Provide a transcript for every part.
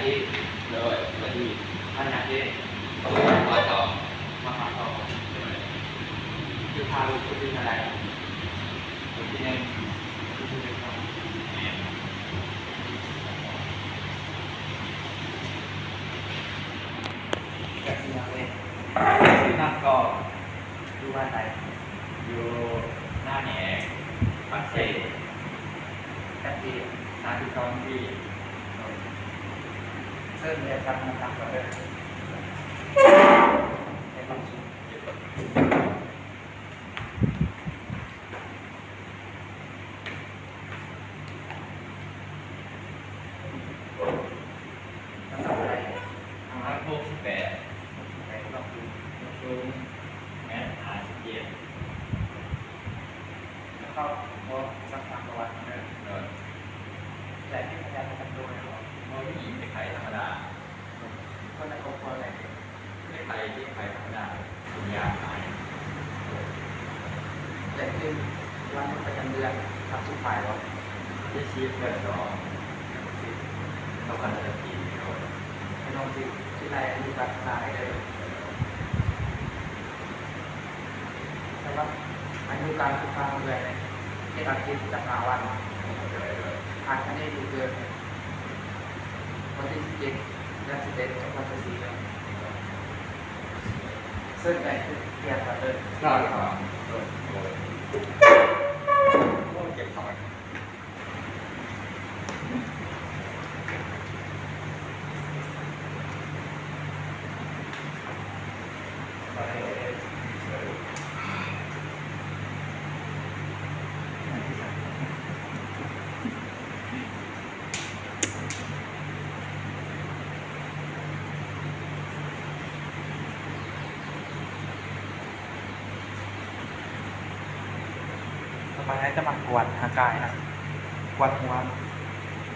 ໂດຍ ສະບາຍດີ ມາຫຍັງເດ້? ມາຫາຕໍ່ ມາຫາຕໍ່ ໂດຍ ຄືພາລູກໄປກິນອະໄລ? ໂຕທີໜຶ່ງ ໂຕທີໜຶ່ງເນາະ ແມ່ນ ແບບນີ້ເລີຍ ນຳຕໍ່ ຢູ່ບ້ານໃດ? ຢູ່ນາແຫງ ປາກເຊ ຈັກປີ? ສາມສິບສອງປີ. ເຊີນແມ່ນສັກນຳຕັກກ່ອນເດີ. ນ້ຳໜັກເທົ່າໃດ? ນ້ຳໜັກຫົກສິບແປດ. ຫົກສິບແປດ ຄວາມສູງ? ຄວາມສູງແມັດຫ້າສິບເຈັດ. ເຂົ້າ ຂໍສອບຖາມປະຫວັດເດີ. ໂດຍ. ແລະ ມີພະຍາດປະຈຳໂຕແລ້ວບໍ່? ບໍ່ມີ, ເປັນໄຂ້ທຳມະດາ. ຄົນໃນຄອບຄົວແຫຼະ? ເປັນໄຂ້ ເປັນໄຂ້ທຳມະດາ ກິນຢາຫາຍ. ແລະ ຄືວັນປະຈຳເດືອນ ນັບສິບປາຍບໍ່? ເຈັດສິບ ເດືອນສອງ ເດືອນສິບ ສອງພັນຊາວສີ່. ໂດຍ. ໄປນ້ອງຊິ ຊິໄລ່ອາຍຸການສຶກສາໃຫ້ເດີ. ສຳລັບອາຍຸການສຶກສາຂອງເອື້ອຍ ເຈັດອາທິດກັບຫ້າວັນ. ໂດຍ ໂດຍ. ຄາດຄະເນຢູ່ເກີນວັນທີສິບເຈັດ ເດືອນສິບເອັດ ສອງພັນຊາວສີ່. ໂດຍ. ເຊີນໄປເກັບກ່ອນເດີ. ໄດ້ ໂດຍ ໂດຍ. ໂອ້ ເຈັບເຂົ້າ. ຕໍ່ໄປເຮົາຈະມາກວດຮ່າງກາຍນະ ກວດຫົວ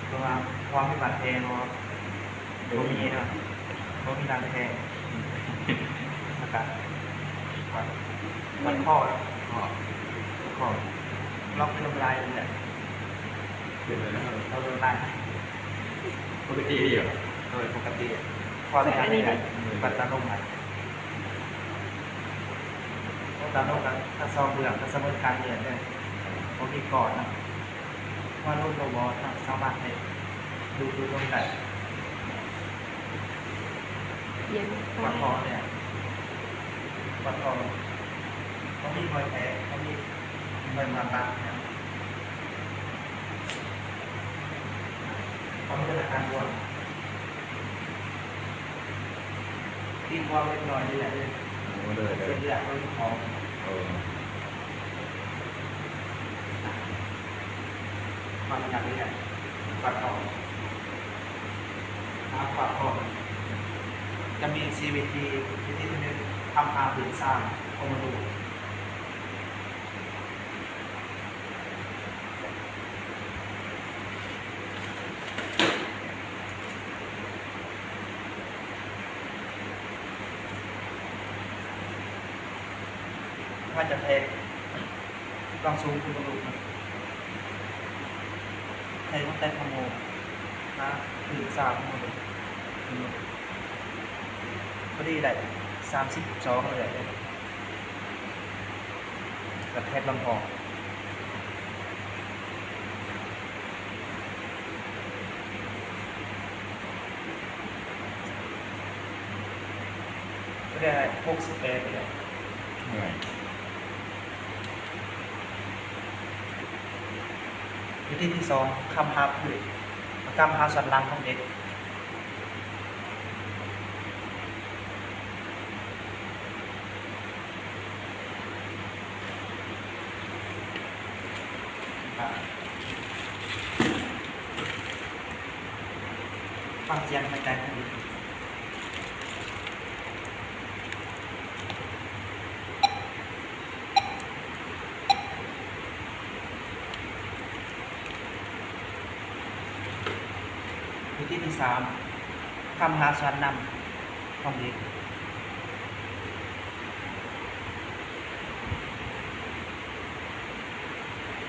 ເບິ່ງວ່າຫົວມີບາດແຜບໍ່? ບໍ່ມີເນາະ ບໍ່ມີບາດແຜ. ແລ້ວກະກວດ ກວດຄໍເນາະ ຂໍ້ ຂໍ້ ລອງເປັນລົມລະບາຍເລີຍ ເປັນເລີຍນະ ເອີ ລອງລົມລະບາຍ ປົກກະຕິດີບໍ່? ໂດຍ ປົກກະຕິ. ຂໍ້ນີ້ ອັນນີ້ ກວດຕາລົມ ກວດຕາລົມ ກະສອງເບື້ອງ ກະສະເໝີກາງເໜືອເລີຍ ບໍ່ມີກ້ອນນະ. ວ່າລູກບໍ່ ບໍ່ສາມາດໃຫ້ລູກດູດນົມໄດ້. ເຢັນ ປວດທ້ອງເລີຍ ປວດທ້ອງ ບໍ່ມີຮອຍແຜ ບໍ່ມີຮອຍຜ່າຕັດ ປະເມີນອາການບວມ. ຕີນບວມເລັກນ້ອຍນີ້ແຫຼະເດ້. ໂອ້ ໂດຍ ໂດຍ. ເສັ້ນເລືອດມັນຂອງ ເອີ ຄວາມໜັກນີ້ແຫຼະ ປວດທ້ອງ ຫາກປວດທ້ອງ ຈະມີສີ່ວິທີ. ວິທີທີໜຶ່ງ ຄຳຫາພື້ນຊານ ໂຄມະດູ. ຖ້າຈະແທກ ຕ້ອງສູງຂຶ້ນເບິ່ງລູກ ແທກຕັ້ງແຕ່ຂະໂມງ ຫາຂຶ້ນຊາວຂະໂມງ ພໍດີໄດ້ສາມສິບສອງເລີຍ. ກະແທກລຳຄໍ ກະໄດ້ຫົກສິບແປດນີ້ແຫຼະ. ວິທີທີສອງ ຄຳຫາພື້ນ ກຳຫາສ່ວນຫຼັງຂອງເດັກ. ຟັງສຽງຫາຍໃຈຂອງເດັກ. ວິທີທີສາມ ຄຳຫາສ່ວນນຳຂອງເດັກ.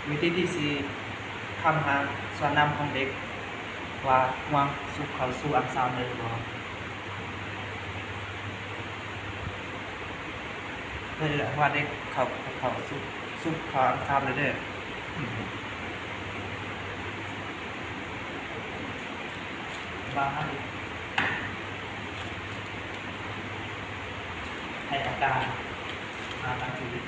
ວິທີທີສີ່ ຄຳຫາສ່ວນນຳຂອງເດັກ. ວ່າຫວາງສຸກເຂົ້າສູ່ອັງສາມໄດ້ຫຼືບໍ່? ເອີ ວ່າໄດ້ເຂົ້າ ເຂົ້າສຸກ ສຸກເຂົ້າອັງສາມແລ້ວເດີ. ວ່າໃຫ້ ໃຫ້ອາການ ອາການຊີວິດ.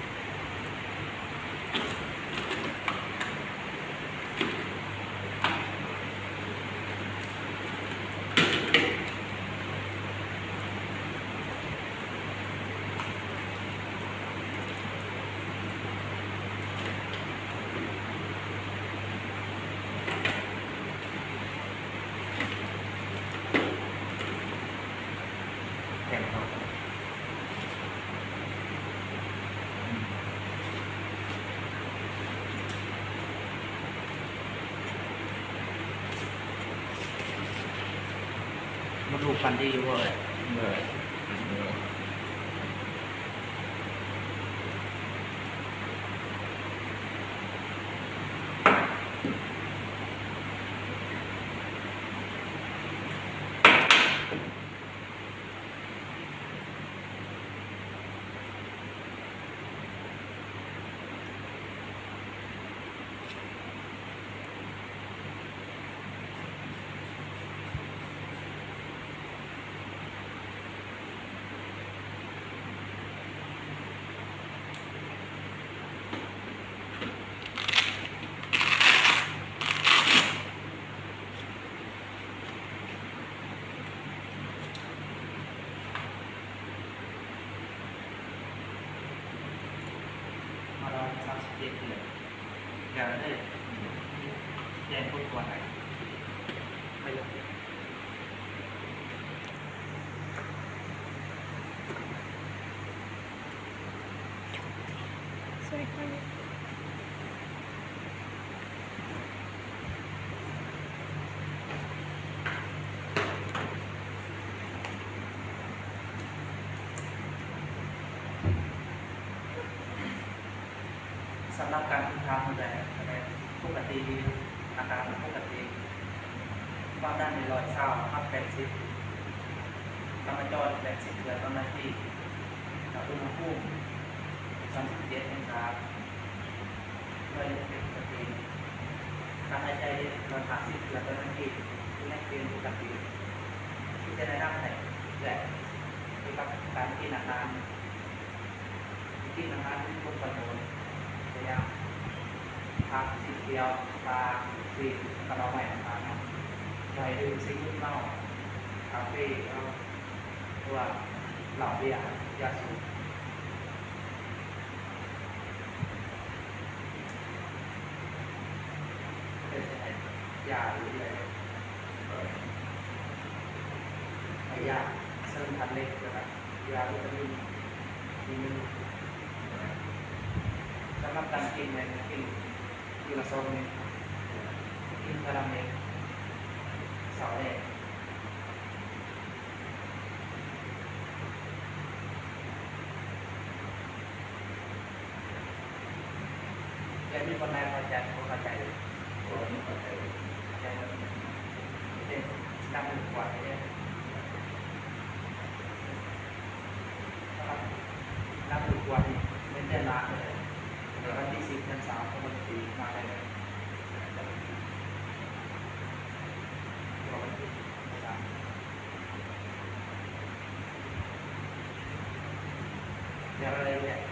ມະດູກຟັນດີຢູ່ບໍ່ເອີຍ? ເອີ. ມາລາວສາມສິບເຈັດເດືອນ ຢ່າເລີຍ ແຈ້ງຜົນກວດໃຫ້ ໄປເລີຍ. ສຳລັບການຝຶກຖາມແບບປົກກະຕິ ອາການປົກກະຕິ ຄວາມດັນໜຶ່ງຮ້ອຍຊາວຫາແປດສິບ ກຳມະຈອນແປດສິບເທື່ອຕໍ່ນາທີ ແລະ ອຸນຫະພູມສາມສິບເຈັດອົງສາ ເມື່ອເປັນປົກກະຕິ ການຫາຍໃຈຮ້ອຍຫ້າສິບເທື່ອຕໍ່ນາທີ ຄືຍັງເປັນປົກກະຕິ ທີ່ຈະແນະນຳໃຫ້ແລະ ກ່ຽວກັບການກິນອາຫານ ກິນອາຫານທີ່ມີຜົນປະໂຫຍດ ຕົວຢ່າງ ຜັກ ສີຂຽວ ປາ ຊີສ ກະເລາະໄມ້ຕ່າງໆ ຢ່າໃຫ້ດື່ມສິ່ງມຶນເມົາ ກາເຟ ເຫຼົ້າ ຫຼືວ່າເຫຼົ້າເບຍ ຢາສູບ ເພື່ອຈະໃຫ້ຢາຢູ່ເລື້ອຍ ໃຫ້ຢາເສີມທາດເຫຼັກ ແລ້ວກະ ຢາວິຕາມິນ ວິຕາມິນ ສຳລັບການກິນແມ່ນກິນມື້ລະສອງເມັດ ກິນເທື່ອລະເມັດ ເຊົ້າແລງ. ແລ້ວມີຄົນໃດເຂົ້າໃຈ ບໍ່ເຂົ້າໃຈເລີຍ? ບໍ່ເຂົ້າໃຈເລີຍ. ເປັນ ເປັນ ນັບມື້ກວດເດ້. ນັບມື້ກວດນີ້ເປັນເດືອນລະເລີຍ. ເດືອນ ວັນທີສິບ ເດືອນສາມ ຂອງວັນທີມາໄດ້ເລີຍ. ເດືອນ ວັນທີສິບ ເດືອນສາມ ເດືອນລະເລີຍ.